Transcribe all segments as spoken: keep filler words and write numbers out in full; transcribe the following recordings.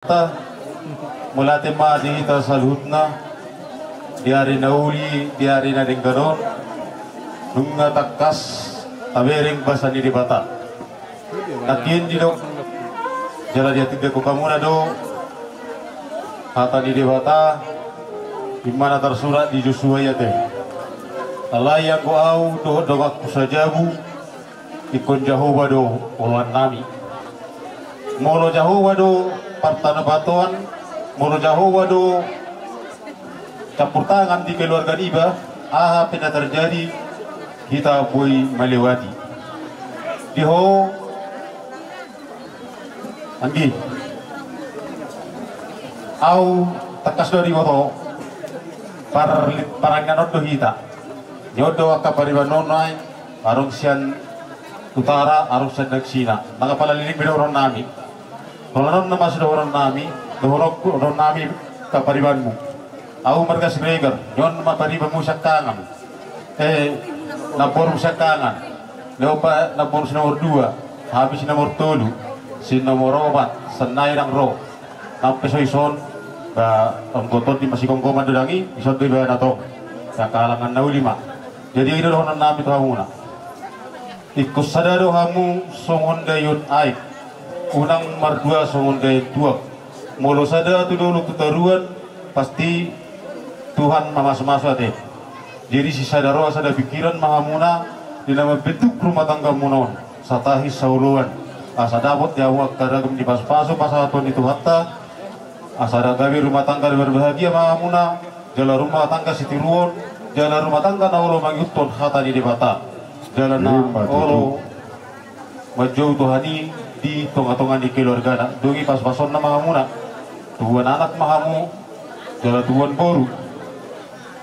Ta, mauliate ma di hita saluhutna, di ari na uli, di ari na denggan on, nunga tangkas tabereng basa ni Debata. Nangkin didok jala diatindangkon hamuna do hata ni Debata, i ma na tarsurat di Josua i ate. Alai anggo ahu dohot donganku sajabu, ingkon Jahowa do oloannami. Molo Jahowa do partanobatoan, molo Jahowa do campur tangan di keluarga niba, aha pe na terjadi, hita boi melewati. Di ho, anggi. Ahu tangkas do diboto par-, paranginan on do hita. Ni on do angka pariban on nai, adong sian utara, adong sian daksina. Nang apala liling be dohononnami. Holan on nama sidohononnami, dohononku, dohononnami angka paribanmu. Ahu marga Siregar, ni on ma paribanmu siangkangan. Eh, nambormu siangkangan. Ni on ma namboru si nomor dua, hami si nomor tolu, si nomor opat, sian nai ndang ro. Nang pe so dison, ba, anggo tondi masigomgoman do dang i, dison do iba na tong. Sian halangan na uli ma. Jadi i do dohononnami tu hamuna. Ingkon sada do hamu songon daion aek, unang mardua songon daion tuak. Molo sada tu dolok tu toruan, pasti Tuhan mamasumasu ate. Jadi sisada roha sada pikiran ma hamuna, di na mambentuk rumah tanggamuna on, satahi saoloan. Asa dapot di hamu angka ragam ni pasupasu pasahaton ni Tuhanta, asa gabe rumah tangga na berbahagia ma hamuna, jala rumah tangga sitiruon, jala rumah tangga na olo mangihuthon hata ni Debata, jala na olo manjou Tuhan i di tongatonga ni keluargana. Dung i pasupasuna ma hamuna, tubuan anak ma hamu, jala tubuan boru.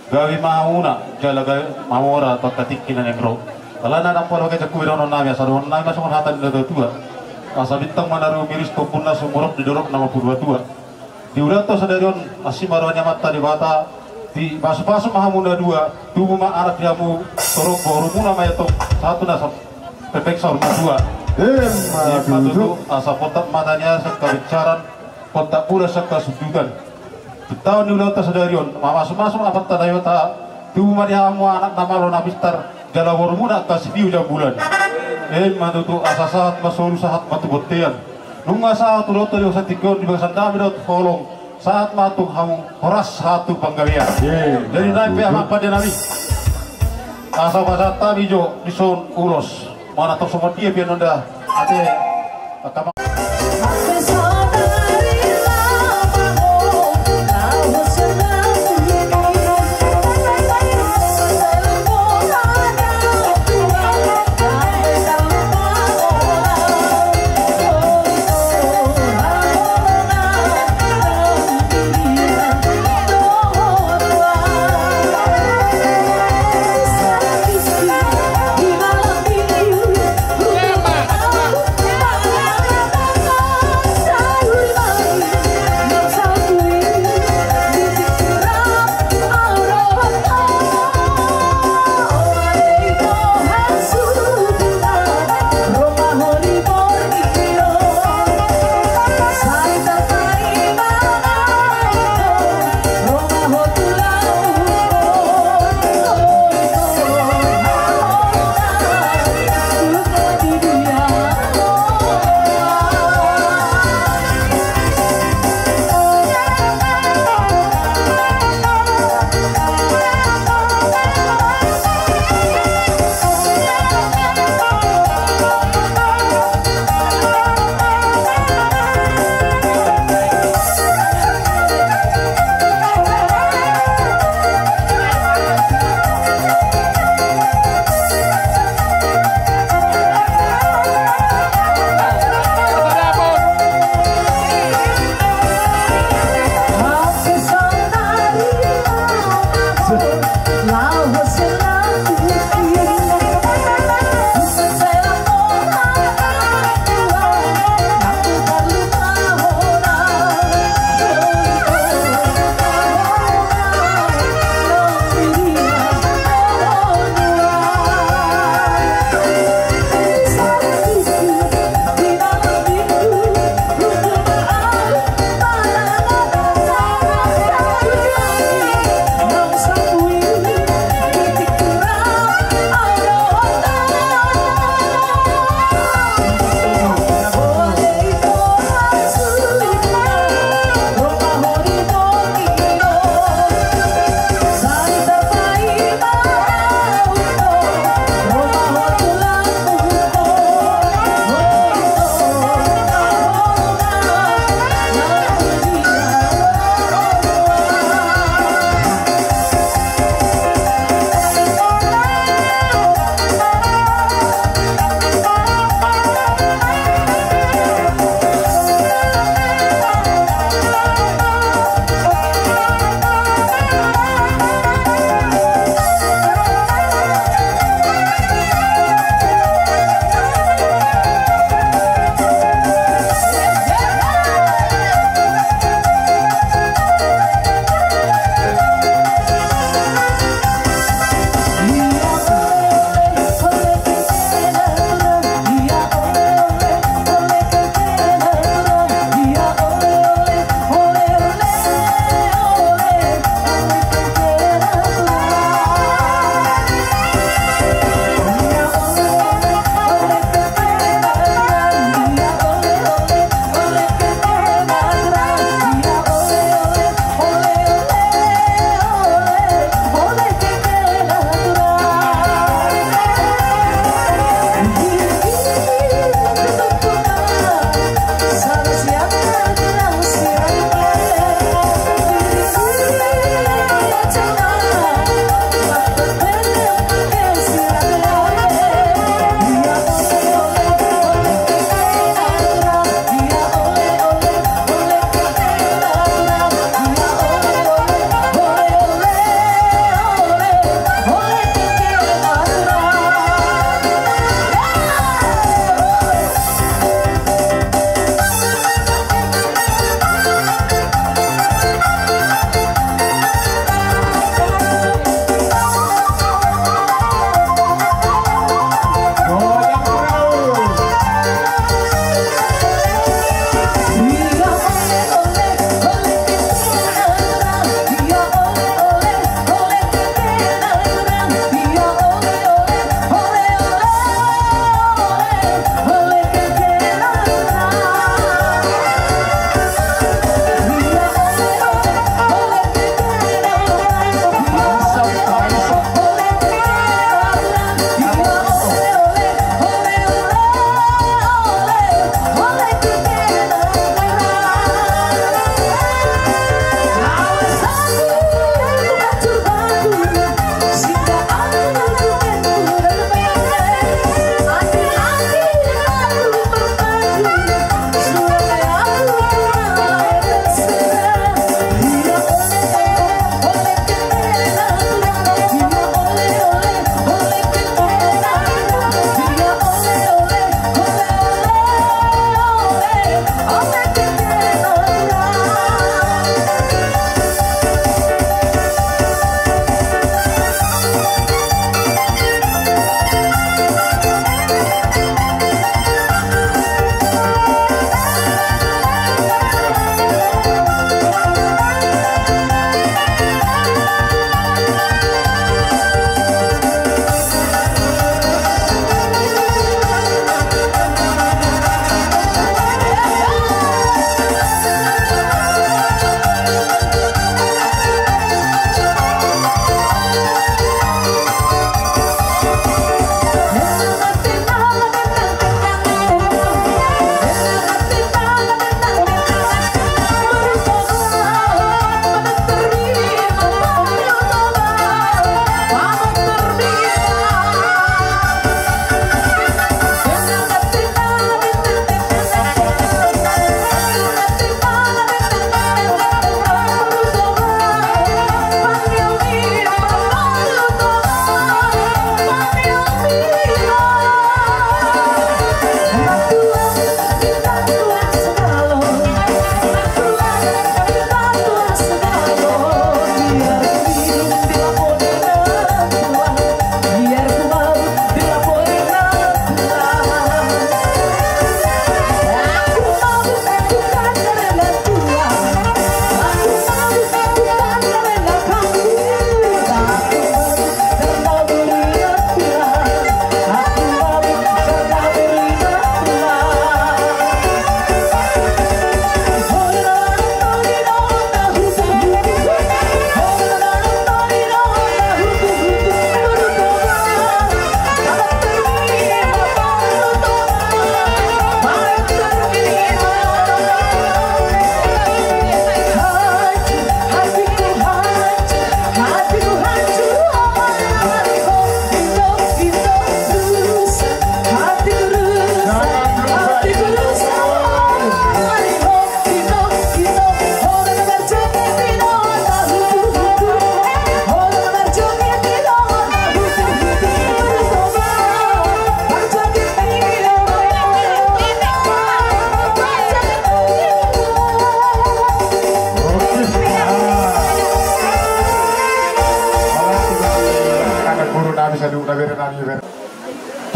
Gabe ma hamuna, jala gabe mamora tu angka tingki na naeng ro. Alana ndang pola kejaku be dohononnami, asa dohononnami ma songon hata ni natuatua. Asa bintang ma na rumiris, tombun na sumurop di dolok na martua-tua. Di ulaonta sadari on, asi ma roha ni Amanta Debata, dipasupasu ma hamu na dua, tubu ma anak di hamu, torop borumuna ma i tong, sahat tu na sa-, pepeng saur matua. Ima tutu. Asa pontap ma tani, asa angka binsaran, pontap bulan, asa angka sundutan. Di taon ni ulaonta sadari on, mamasumasu ma Amanta Debata, tubu ma di hamu anak na malo na pintar, jala borumuna angka sitio jala bulan. Ima tutu, asa sahat ma solu, sahat ma tu bontean. Nunga sahat tu ulaonta di bagasan tingki on, di bagasan dame dohot holong, sahat ma tu hamu horas, sahat tu panggabean. Jadi nai pe, amang pande nami, asa pasahat hami jo dison ulos. Manang tong songon dia pe annon da. Ate.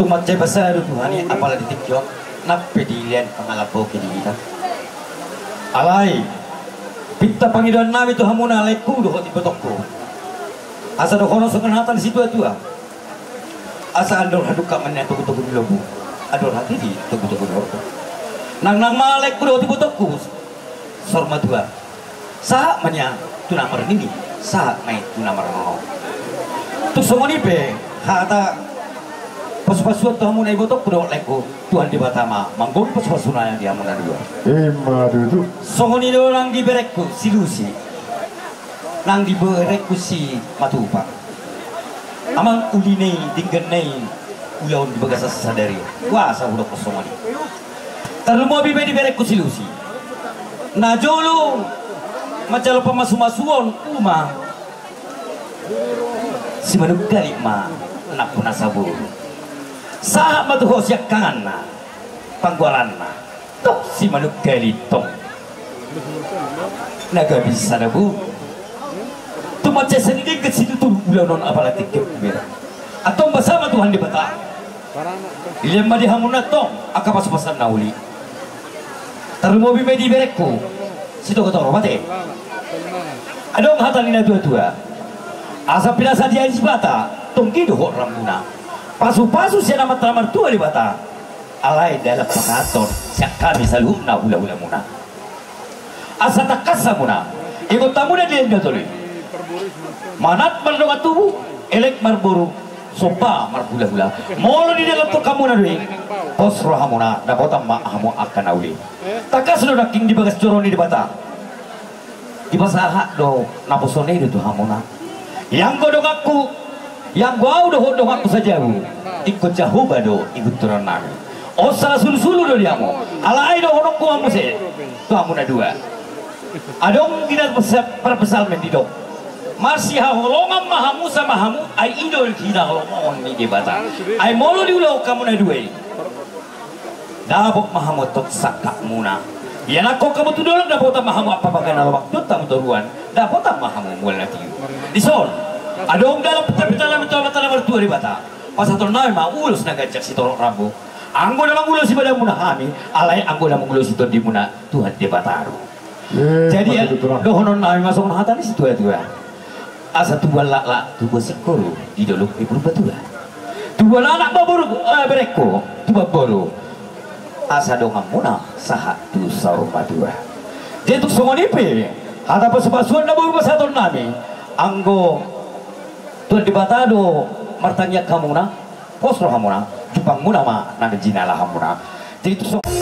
Mansai basa do Tuhan i, apala di tingki on nang pe dilean pangalap boke di hita. Alai pinta pangidoan nami tu hamuna laengku dohot ibotongku, asa dohonon songon hata ni situatua: Asa andor hadungka ma nian togutogu ni lombu, andor hatiti togutogu ni horbo. Nangnang ma laengku dohot ibotongku saur matua, sahat ma nian tu na marnini, sahat ma i tu na marnono. Tung songon i pe hata pasupasuon tu hamuna ibotongku dohot laengku, Tuhan Debata ma manggohi pasupasuna di hamuna dua. Ima tutu. Songon i do nang di berengku si Lusi, nang di berengku si Matupang. Amang, uli na i, denggan na i ulaon di bagasan sadari on. Boasa hudokkon songon i? Tarlumobi ma di berengku si Lusi. Najolo manjalo pamasumasuon uma, simanungkalit ma nampuna saboru. Sahat ma tu ho siangkanganna, panggoaranna. Tong simanungkalit tong. Na gabe sada boru. Tung mansai sanga denggan situtu ulaon on, apala tingki on. Antong basa ma Tuhan Debata, dilean ma di hamuna tong angka pasupasu na uli. Tarlumobi ma di berengku si Togotoro, mate. Adong hata ni natuatua: Asa pinasadiaan ni Debata tonggi dohot ramuna, pasupasu sian Amanta na martua Debata. Alai dalan pangaton sian hami saluhutna hulahulamuna. Asa tangkas hamuna, ingot hamuna di enda tolu i. Manat mardongan tubu, elek marboru, somba marhulahula. Molo di dalan tong hamuna do i, pos rohamuna, dapotan ma hamu angka na uli. Tangkas do nangkin di bagas joro ni Debata. Dipasahat do naposona i do tu hamuna. Ianggo donganku, ianggo ahu dohot donganku sajabu, ingkon Jahowa do igunturan nami. On sala sulusulu do di hamu. Alai dohononku ma muse tu hamu na dua. Adong di na psa-, parpsalmen didok: Marsihaholongan ma hamu sama hamu, ai i do hinaholongan ni Debata. Ai molo diulahon hamu na dua i, dapot ma hamu tong sangkapmuna. Ianakhon hamu tu dolok, dapotan ma hamu ampapaga na lomak, tu hamu toruan, dapotan ma hamu mual na tiur. Dison, adong dalan pinta-pinta nami tu Amanta na martua Debata. Pasahaton nami ma ulos na ganjang sitorop rambu. Anggo na mangulosi badanmuna hami, alai anggo na mangulosi tondimuna Tuhan Debata do. Eh, jadi, dohonon nami ma songon hata ni situatua: Asa tubuan laklak, tubuan singkoru, di dolok ni Purbatua. Tubuan anak ma boru, eh, berengku, tubuan boru, asa donganmuna sahat tu saur matua. Jadi tung songon i pe hata pasupasuon na boi pasahaton nami, anggo Tuhan Debata do martangiang hamuna, pos rohamuna, jupangmuna ma na jinalahanmuna. Jadi tung songon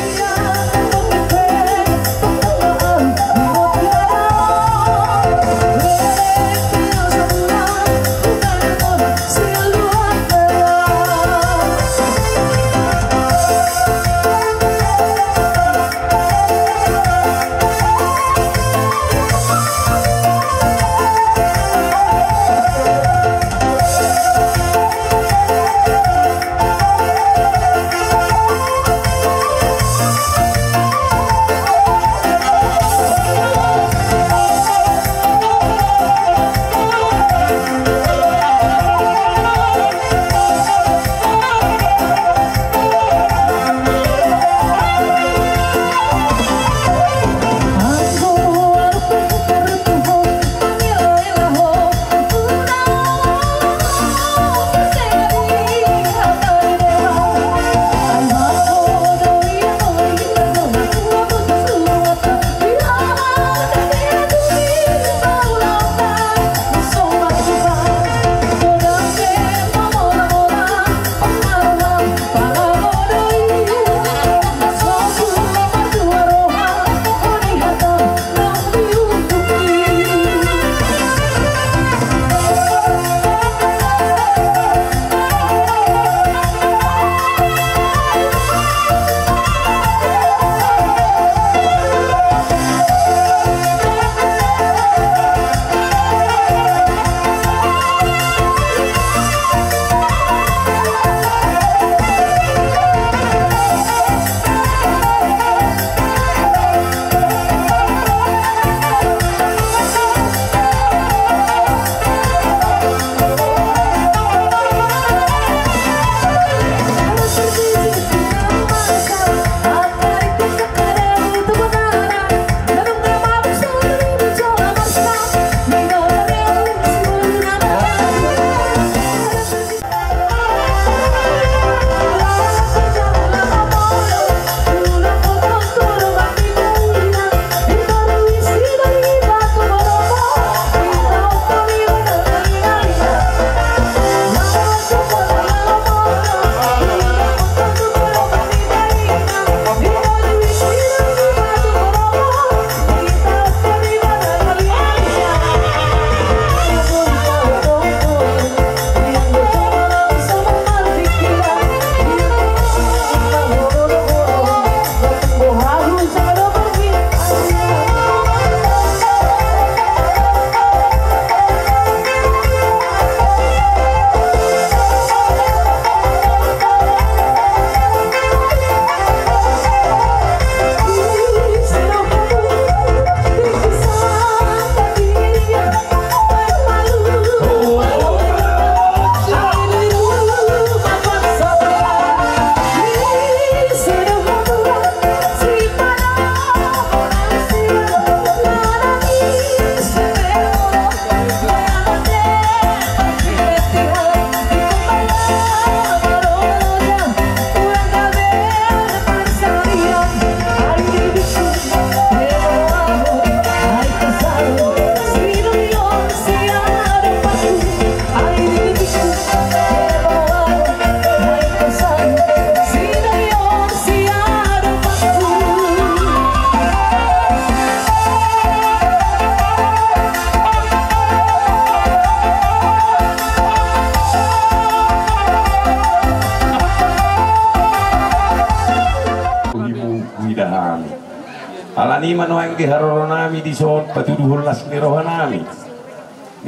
Nima nuaeng di haroronami dison patuduhon las ni rohanami.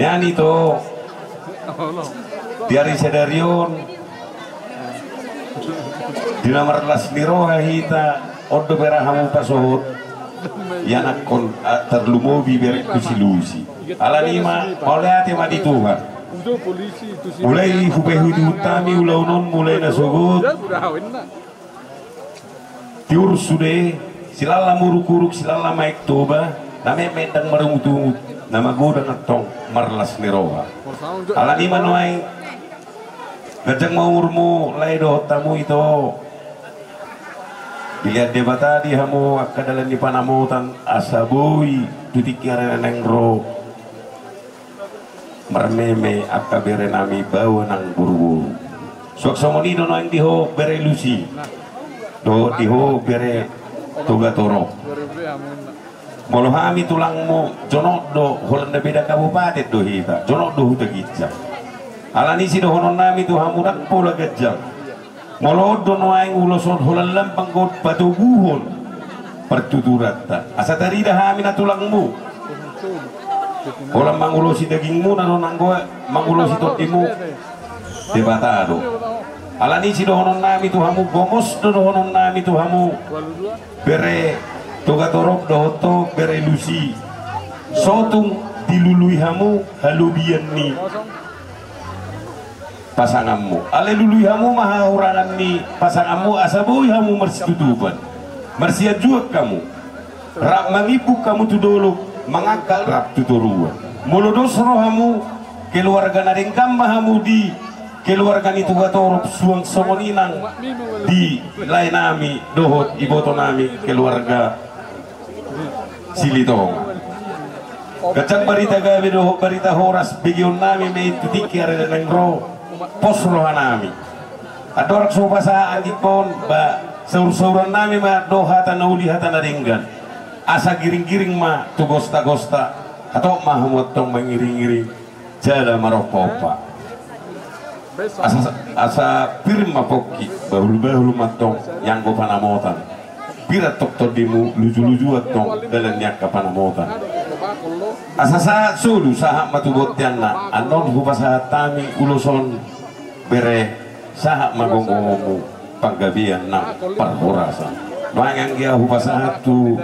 Nian ito di ari sadari on di na marlas ni roha hita on do bere hamu pasohot ianakkon, a, tarlumobi bereku si Lusi. Alani i ma mauliate ma di Tuhan. Mulai hupaihut-ihut hami ulaon on mulai na sogot. Tiur sude, silallam uruk-uruk, silallam Aek Toba, na metmet ndang marungut-ungut, na magodang antong marlas ni roha. Alani i ma nuaeng ganjang ma umurmu lae dohot hamu ito. Dilehon Debata di hamu angka dalan ni panamotan asa boi tu tingki ari na naeng ro marmeme angka berenami baoa nang boru-boru. Suang songon i do nuaeng di ho bere Lusi dohot di ho bere Togatorop. Molo hami tulangmu jonok do, holan na beda kabupaten do hita, jonok do huta ginjang. Alani i sidohononnami tu hamu ndang pola ganjang. Molo on do nuaeng ulos on holan lam panggot patoguhon partuturanta asa tarida hami na tulangmu. Holan mangulosi dagingmuna do nanggo mangulosi tondimu Debata do. Alani i sidohononnami tu hamu, gomos do dohononnami tu hamu bere Togatorop dohot ho bere Lusi. Sotung dilului hamu halobian ni pasanganmu. Alai lului hamu ma hahurangan ni pasanganmu asa boi hamu marsitutupan. Marsianjuan hamu. Rap mangimbung hamu tu dolok, mangangkat rap tu toruan. Molo dos rohamu, keluarga na denggan ma hamu di keluarga ni Togatorop, suang songon i nang di laenami dohot ibotonami keluarga Silitonga. Ganjang barita gabe dohot barita horas begeonnami ma i tu tingki ari na naeng ro. Pos rohanami. Andorang so hupasahat anggikkon, ba saur-saurannami ma do hata na uli, hata na denggan. Asa giring-giring ma tu gosta-gosta. Hatop ma hamu antong mangiring-iring jala marompa-ompa. Asa, asa pir ma pongki, bahul-bahul ma antong ianggo panamotan. Pir antong tondimu, luju-luju antong dalan ni angka panamotan. Asa sahat solu, sahat ma tu bonteanna. Annon hupasahat hami ulos on bere, sahat ma gomgomonmu panggabean nang parhorasan. Nuaeng anggia hupasahat tu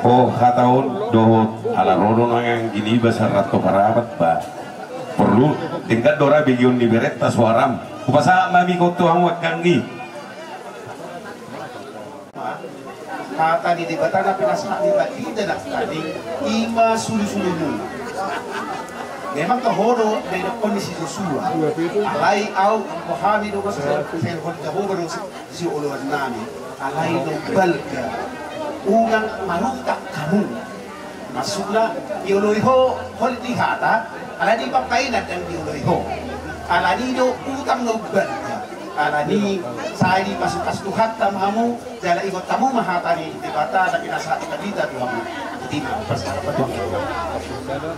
ho hata on dohot ala ro do nuaeng anggi niba sarato parabat ba. Porlu denggan do ra begeon ni berenta suaram. Hupasahat ma hami on tu hamu angka anggi. Hata ni Debata na pinasahat ni Debata i, ima sulu-sulumu. Memang toho do na idokkon ni si Josua. Alai au, anggo hami do masa saya hol Jahowa do si, si oloan nami. Alai do balga. Unang maruntak hamu. Maksudna, dioloi ho, hol di hata, alani pampaina ndang dioloi ho. Alani do utang na umbalga. Alani sai dipasu-pasu Tuhanta ma hamu, jala ingot hamu ma hata ni Debata na pinasahat ni Debata tu hamu. Jadi, pasahat tu hamu.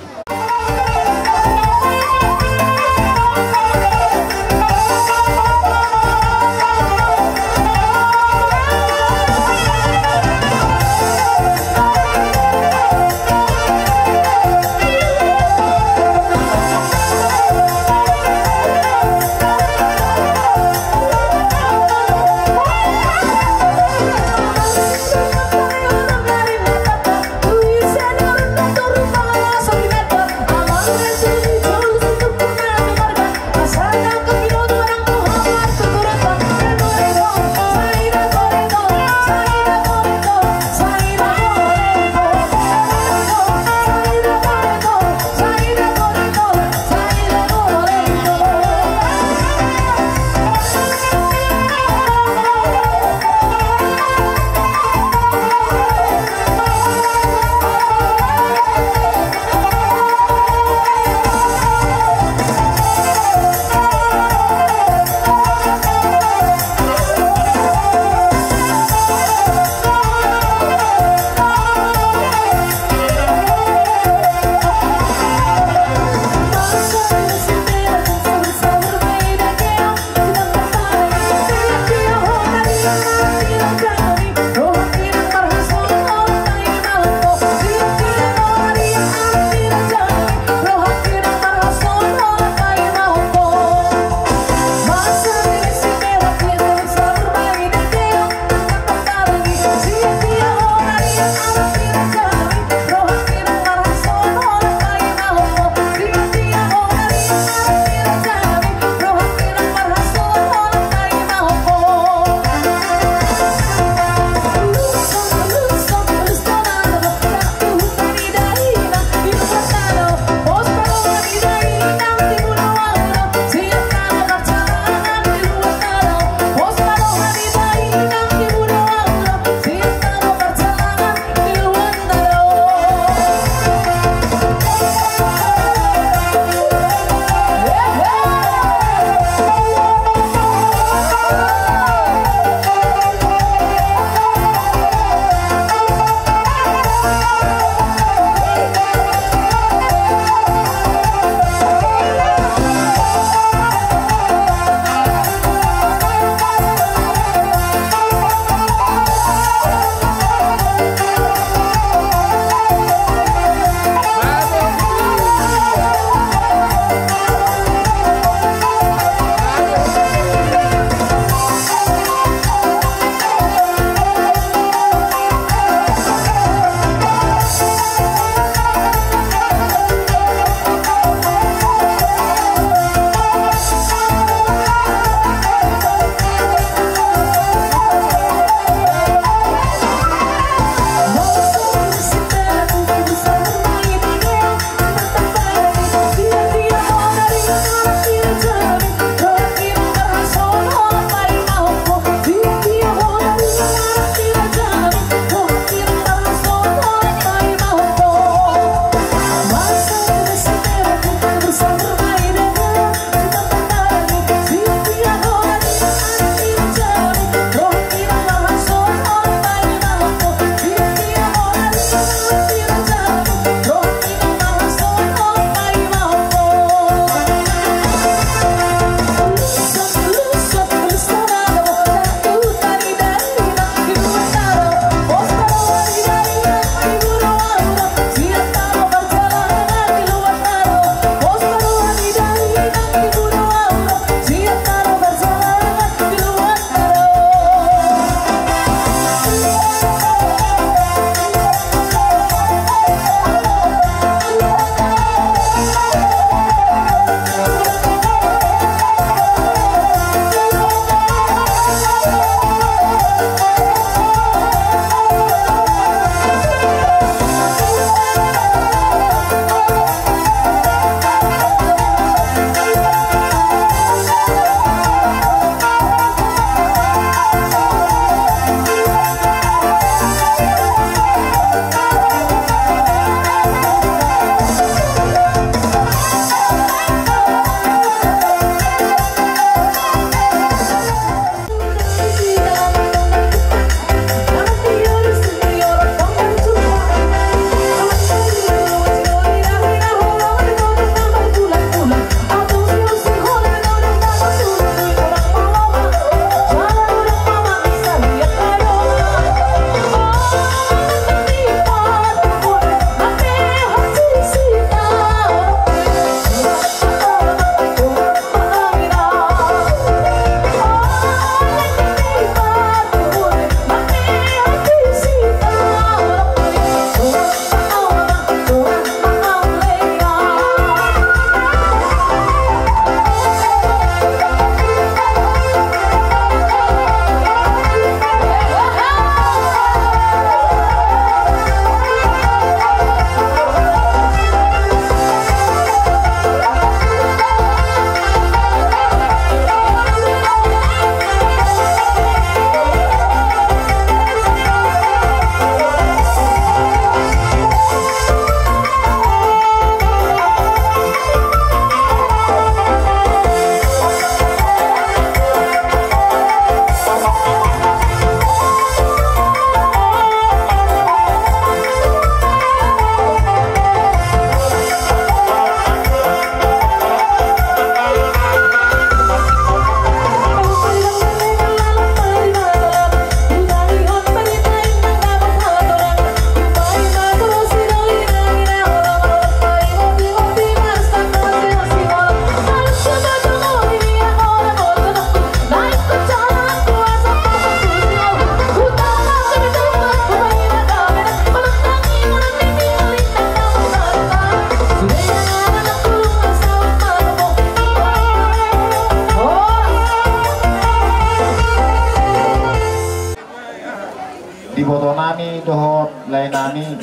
Lae nami,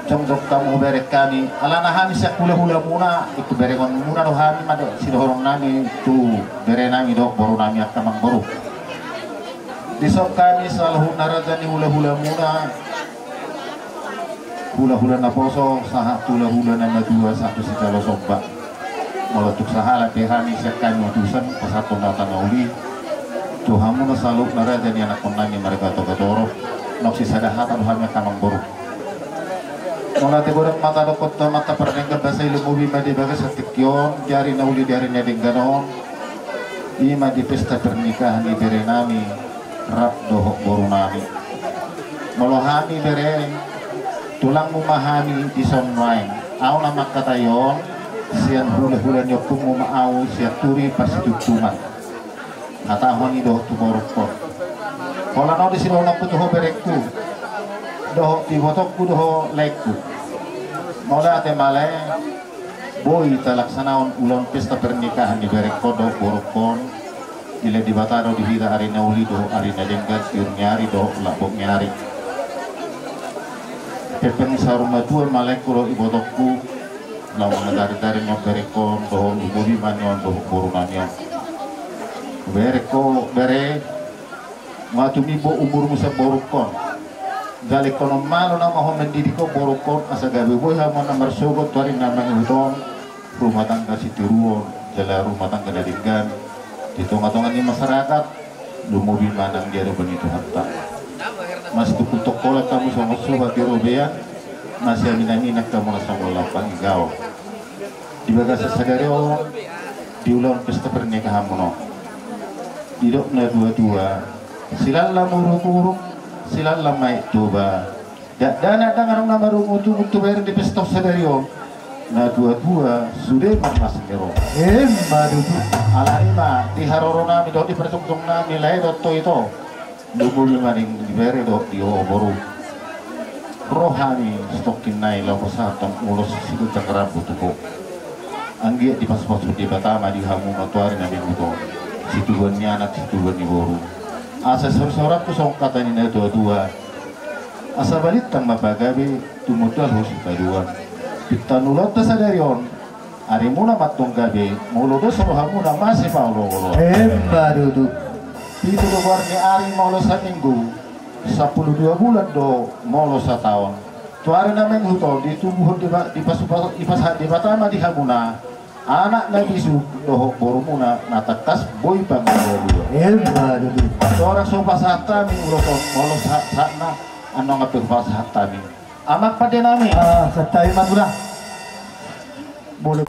jongjong hamu bere nami, alana hami sian hulahulamuna, ingkon berengonmuna do hami ma do sidohononnami tu bere nami dohot boru nami angka amangboru. Dison hami saluhutna raja ni hulahulamuna, hulahula naposo sahat hulahula namatua sahat tu sijalo somba. Molo tung sahalak pe hami sian hami utusan pasahathon hata na uli tu hamuna saluhutna raja ni anakkonnami marga Togatorop, nunga sisada hata do hami angka amangboru. Molo ate godang ma tadokkon tu amanta pardenggan basa i, lumobi ma di bagasan tingki on, di ari na uli di ari na denggan on, i ma di pesta pernikahan ni bere nami rap dohot boru nami. Molo hami bere, tulangmu ma hami dison nuaeng. Ahu na mangkatai on, sian hulahula ni ompungmu ma ahu sian Turi Parsitungtungan. Hatahon i dohot tu borungkon. Holan on do sidohononku tu ho berengku, dohot tu ibotongku do ho laengku. Molo ate ma lae, boi talaksanahon ulaon pesta pernikahan ni berengkon dohot borungkon. Dilehon Debata do di hita ari na uli dohot ari na denggan, tiur ni ari dohot lambok ni ari. Hepeng saur matua ma laengku dohot ibotongku, laho mangajar-ajari on berengkon dohot lumobi ma nion dohot boru nami on. Berengkon, bere, nunga tumimbo umurmu sian borungkon. Jala ingkon on ma na maho mandidihon borungkon asa gabe boi hamu na marsogot tu ari na mangihut on rumah tangga sitiruon jala rumah tangga na denggan di tonga-tonga ni masyarakat, lumobi ma nang di adopan ni Tuhanta. Masitungkol-tungkolan hamu songon sobat di robean, masiamin-aminan hamu na songon lampang igaon. Di bagasan sadari on, di ulaon pesta pernikahanmuna on, didok natua-tua, silallam uruk-uruk, silallam Aek Toba. Dakdanak ndang adong na marungut-ungut tu bere di pesta sadari on. Natua-tua sude marlas ni roha. Emma tutu. Alani i ma di haroro nami dohot di parjongjong nami lae dohot ito, lumobi ma di bere dohot di ho boru, ro hami sitongkin nai laho pasahathon ulos sigodang rambu tu ho. Anggiat dipasupasu Debata ma di hamu na tu ari na mangihut on, situbuan ni anak situbuan ni boru. Asa saur-saur tu songon hata ni natua-tua, asa balintang ma pagabe, tumundalhon sitadoan. Pinta ni ulaonta sadari on, arimuna ma antong gabe, molo dos rohamuna masipaolo-oloan. Emma tutu. Pitu do goar ni ari molo saminggu, sampulu dua bulan do molo sataon. Tu ari na mangihut on ditubuhon Deba-, dipasupa-, dipasahat Debata ma di hamuna anak na bisuk dohot borumuna na tangkas boi pangalua-lua. Emma tutu. Torang so pasahat hami ulos on, molo sahat-sahatna annon hape hupasahat hami. Amang pande nami. Ah, santabi ma tulang. Molo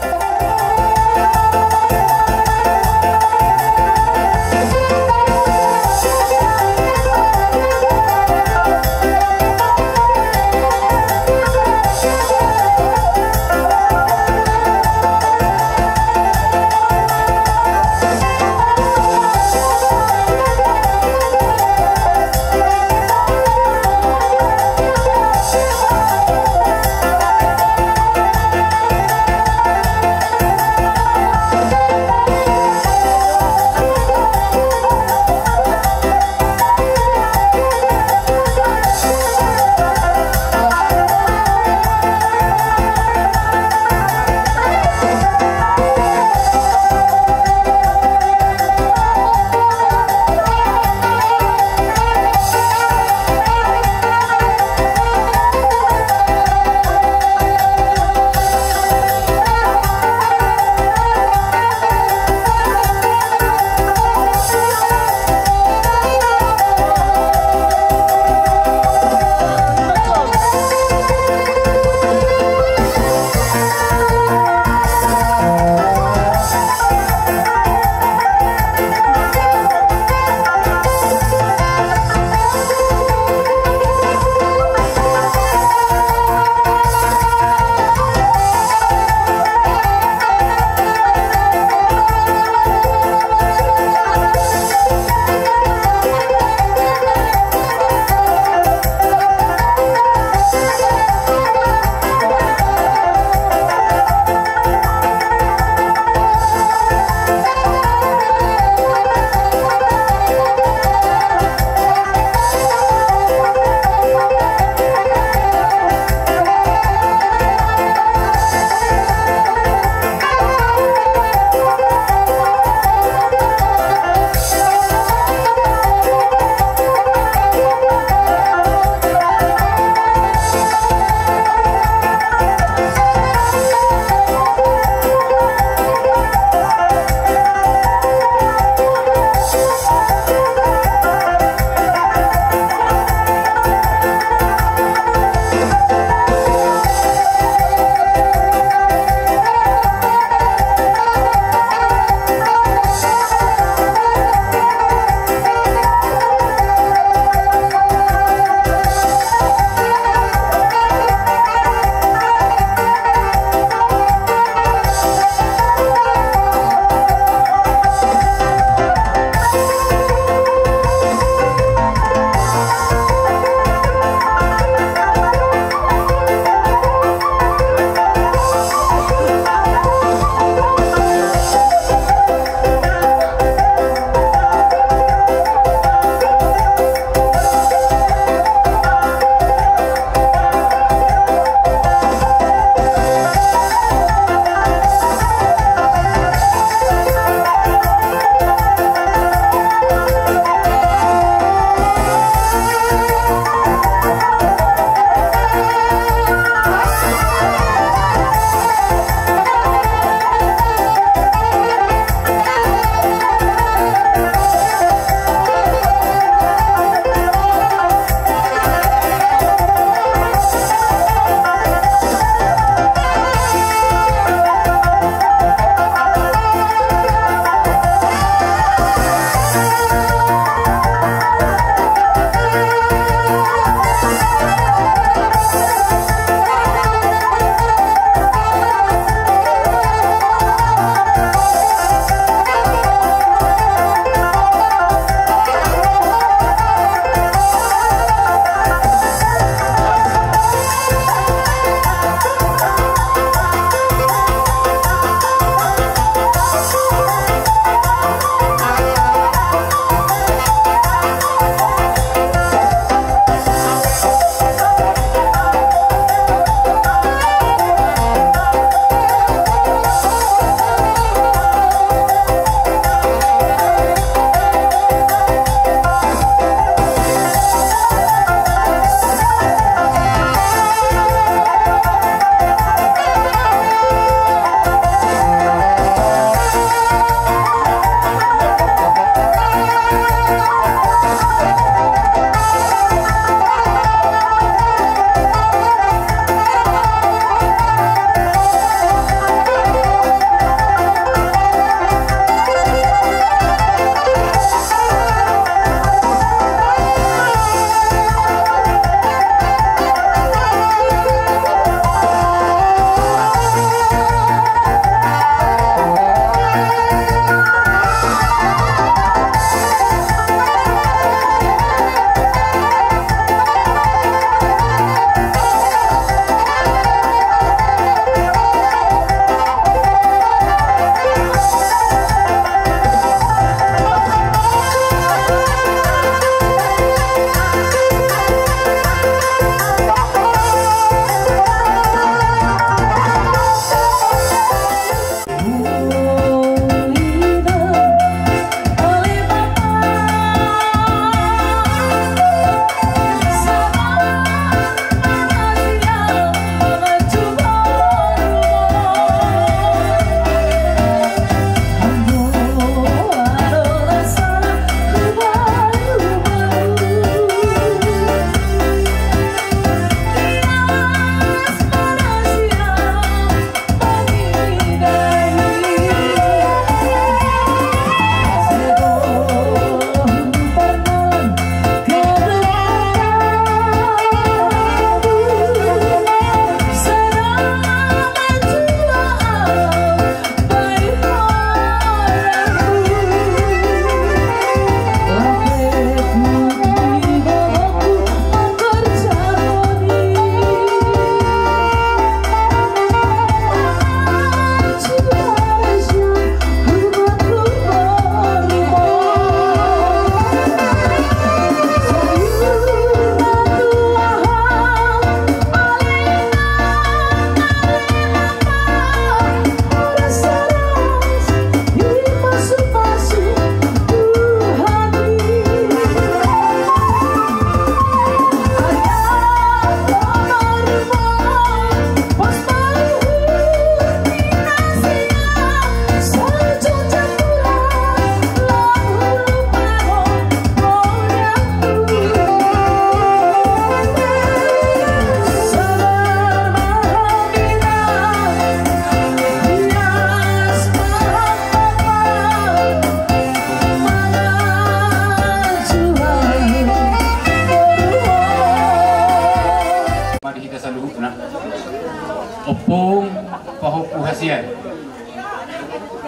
Ompung pahompu hasian.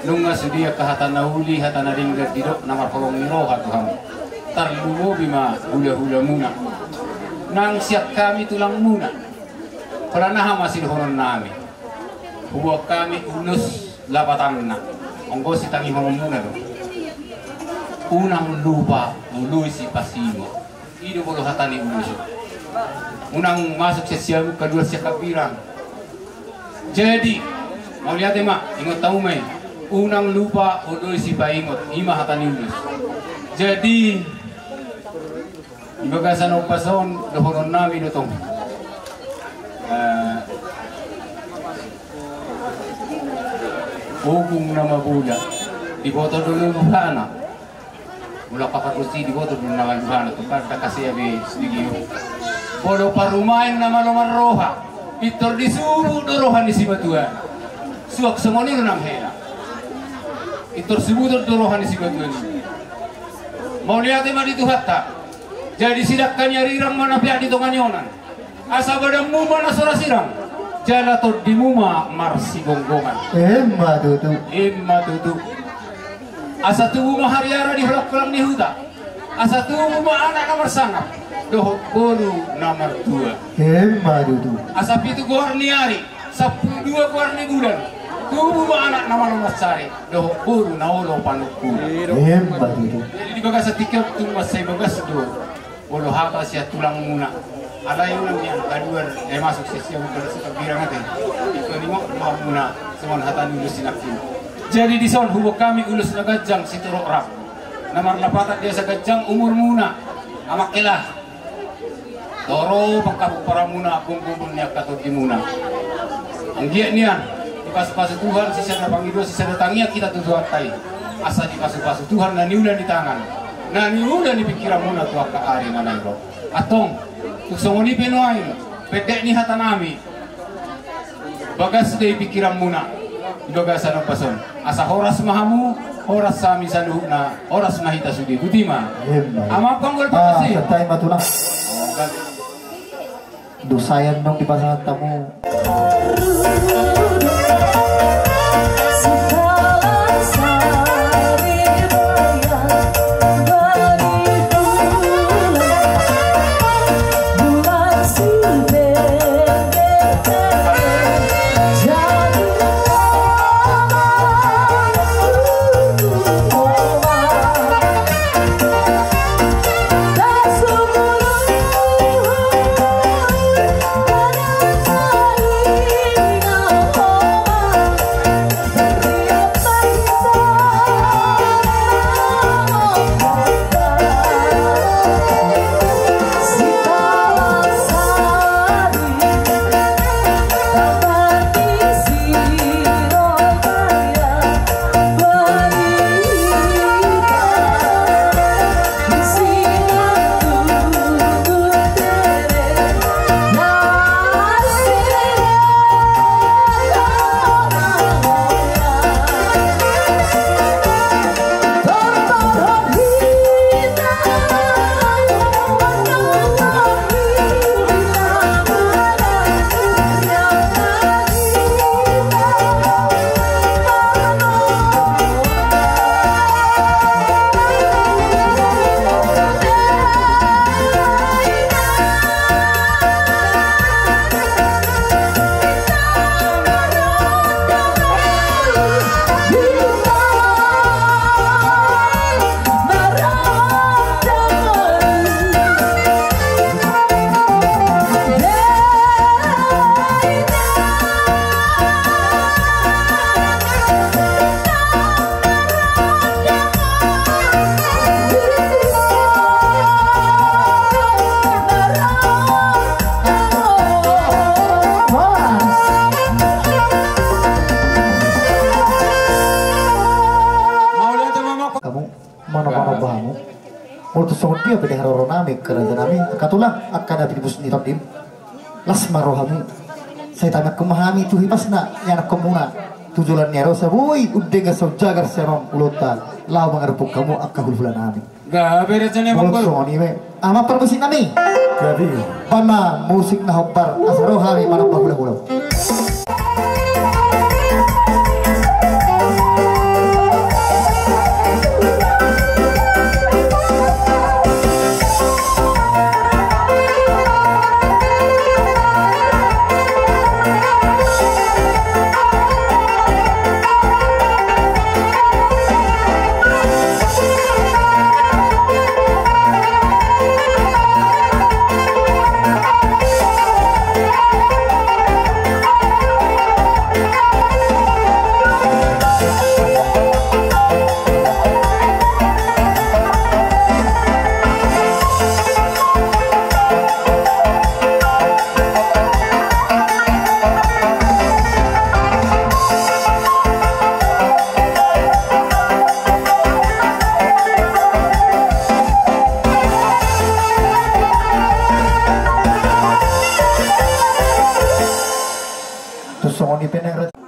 Nunga sude angka hata na uli, hata na denggan didok na marholong ni roha tu hamu. Tarlumobi ma hulahulamuna. Nang sian hami tulangmuna. Pola naha ma sidohononnami. Huboan hami ulos lapatanna. Anggo sitangihononmuna do. Unang lupa oloi sipaingot. I do molo hata ni ulos. Unang masuk sian siamun, kaluar sian hambirang. Jadi, mauliate ma, ingot hamu ma i. Unang lupa oloi sipaingot. I ma hata ni ulos. Jadi, di bagasan ombas on, dohononnami do tong. Eh, ogung na mabola, diboto do luluhana. Molo angka pargonsi diboto do na maluhana, tu parda kasea be studio. Molo parumaen na malo marroha, pintor disubut do roha ni simatua. Suang songon i do nang hela. Pintor subuton do roha ni simatua ni. Mauliate ma di Tuhanta. Jadi sidangka ni arirang ma na peak di tonga ni onan. Asa badanmu ma na so ra sirang, jala tondimu ma marsigomgoman. Emma tutu. Emma tutu. Asa tubu ma hariara di holangholang ni huta. Asa tubu ma anak na marsangap dohot boru na martua. Emma tutu. Asa pitu goar ni ari, sampulu dua goar ni bulan, tubu ma anak na malo mansari dohot boru na olo panungkulan. Emma tutu. Jadi di bagasan tingki on tung mansai bagas do. Molo hata sian tulangmuna. Alai unang nian kaluar, eh, masuk sian siamun, kaluar sian hambirang ate. Ingkon ingot rohamuna songon hata ni ulos sinangkin. Jadi dison huboan hami ulos na ganjang sitorop rap. Na marlapatan di asa ganjang umurmuna. Amang hela. Torop angka pomparanmuna, gomgomon ni angka tondimuna. Anggiat nian dipasupasu Tuhan, sisada pangidoan, sisada tangiang hita tu Tuhanta i. Asa dipasupasu Tuhan na niula ni tangan, na niula ni pingkiranmuna tu angka ari na naeng ro. Antong, tung songon i pe nuaeng, pendek ni hatanami. Bagas do i pingkiranmuna di bagasan ombas on. Asa horas ma hamu, horas hami saluhutna, horas ma hita sude. Boti ma. Emma. Amang panggol. Ah, pangasi. Santai ma tulang. Oh, kan. Dosa i annon dipasahat hamu. Hamu, mano-mano bamu. Molo tung songon dia pe di haroronami, karajanami, angka tulang, angka na pinipus ni tondim. Las ma rohami. Sai tamiangkon ma hami tu hipasna ni anakkonmuna. Tu joloan ni ari on sai boi, undengan sai jagar sai mam ulaonta. Laho mangadophon hamu angka hulahulanami. Gabe raja ni amang boru. Songon i ma. Amang parmusik nami. Gabe. Baen ma musik na hombar asa ro hami manomba hulahula.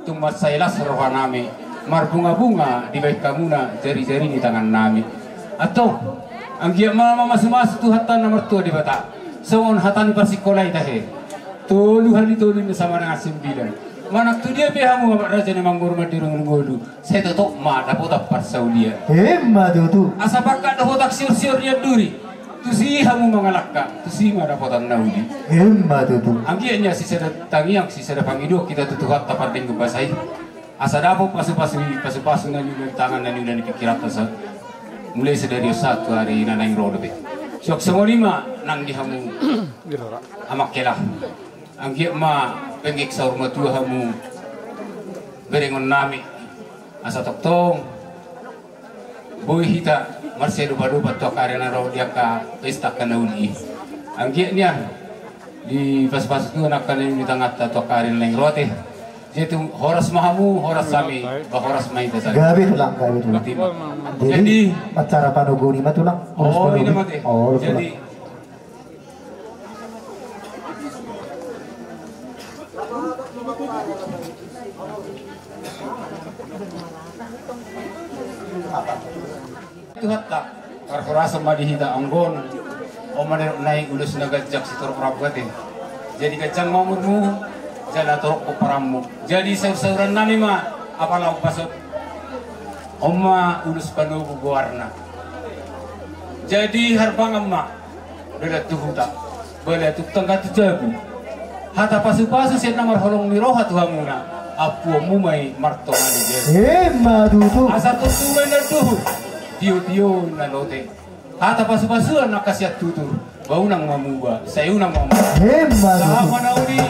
Tung mansai las rohanami, marbungabunga dibahen hamuna jarijari ni tangannami. Antong, anggiat ma mamasumasu Tuhanta na martua Debata. Songon hata ni parsikola i tahe, tolu hali tolu ninna sama dengan sembilan. Manang tu dia pe hamu, amang raja ni amang boru, mandiri ngolu-ngolu, sai totop ma dapotan parsaulian. Emma tutu. Asa pangkat dohot angka sior-sior ni anduri, tusi hamu mangalangka, tusi ma dapotan na uli. Emma tutu. Anggiat nian sisada tangiang, sisada pangidoan hita tu Tuhanta pardenggan basa i. Asa dapot pasu-pasu i, pasu-pasu na niula ni tangan, na niula ni pingkiranta sa. Mulai sadari on sahat tu ari na naeng ro dope. Suang songon i ma nang di hamu amang hela. Anggiat ma penggeng saur matua hamu berengonnami. Asa tongtong boi hita marsiadopan-adopan tu angka ari na ro di angka pesta angka na uli i. Anggiat nian dipasu-pasu Tuhan angka na niula ni tanganta tu angka ari na naeng ro ate. Jadi tung horas ma hamu, horas hami, ba horas ma hita saluhut. Gabe tulang, gabe tulang. Jadi, jadi, acara panogu ni ma tulang. Oh, i ma ate. Oh, jadi, Tuhanta, parhorasan ma di hita anggo on. On ma nidok nai, ulos na ganjang sitorop rambu ate. Jadi ganjang ma umurmu, jala torop pomparanmu. Jadi saur-sauran nami ma apala upas on. On ma ulos panogu goarna. Jadi harbangan ma, bala tu huta, bala tu tangga tu jabu. Hata pasu-pasu sian na marholong ni roha tu hamuna, ampuonmu ma i martonga ni jabu. Emma tutu. Asa tontu ma inna dohot, tio-tio inna lote. Hata pasu-pasuan angka sian tutur, ba unang ma muba, sai unang ma muba. Emma tutu. Sahat ma na uli,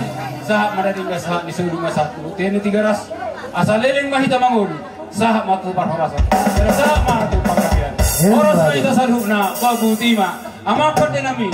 sahat ma na denggan, sahat ni solu ma sahat tu bontean ni Tigaras. Asa leleng ma hita mangolu. Sahat ma tu parhorasan. Jala sahat ma tu panggabean. Horas ma hita saluhutna, ba botima. Amang pande nami.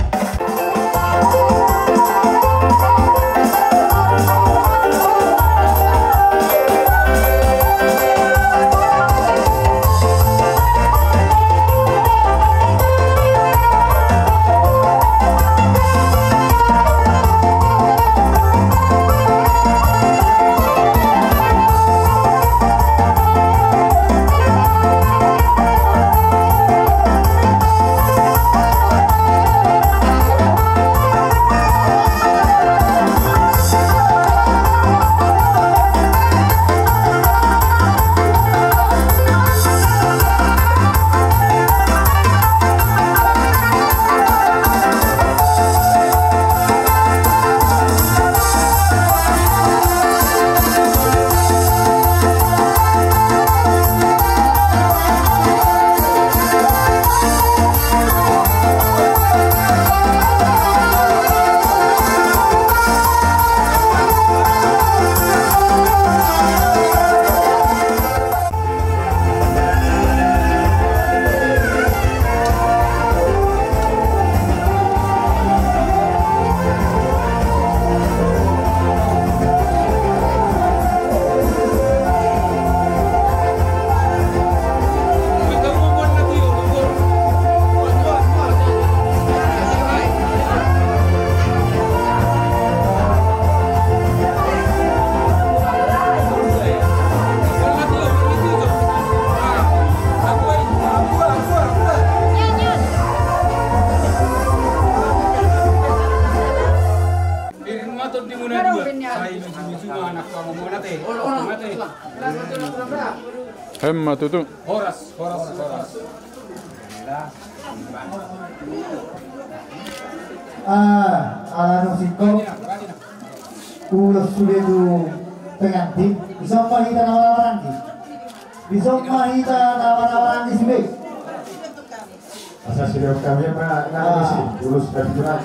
Emma tutu. Horas, horas, horas. Ah, ala nunga singkop. Ulos sude tu pengantin. Dison ma hita na marhahamaranggi. Dison ma hita na marhahamaranggi sude. Asa sude kami ma na bisi ulos kami tu na.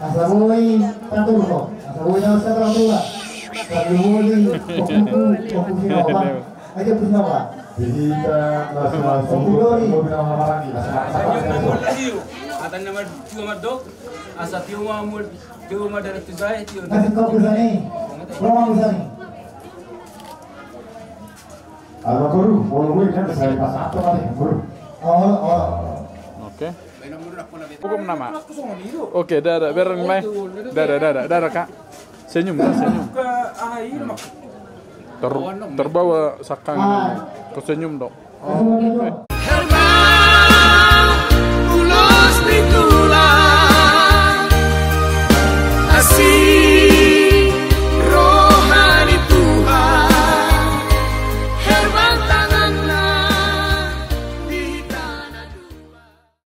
Asa boi taturhon, asa boi na asa taturhon. Asa boi, oku, oku, oku sinopa. Aja oku sinopa. Jadi kita langsung, langsung oku dori. Asa tio ma mul, tio ma darat tu saya, tio. Kasih kau ke sana. Roman ke sana. Alo guru, olo gue kan saya pas apa tadi guru. Oh, oh. Oke. Hukum nama. Oke, dadah, bareng mai. Dadah, dadah, dadah, Kak. Senyum, Kak, senyum. Ter-, terbawa sakang. Kau senyum dong. Oke.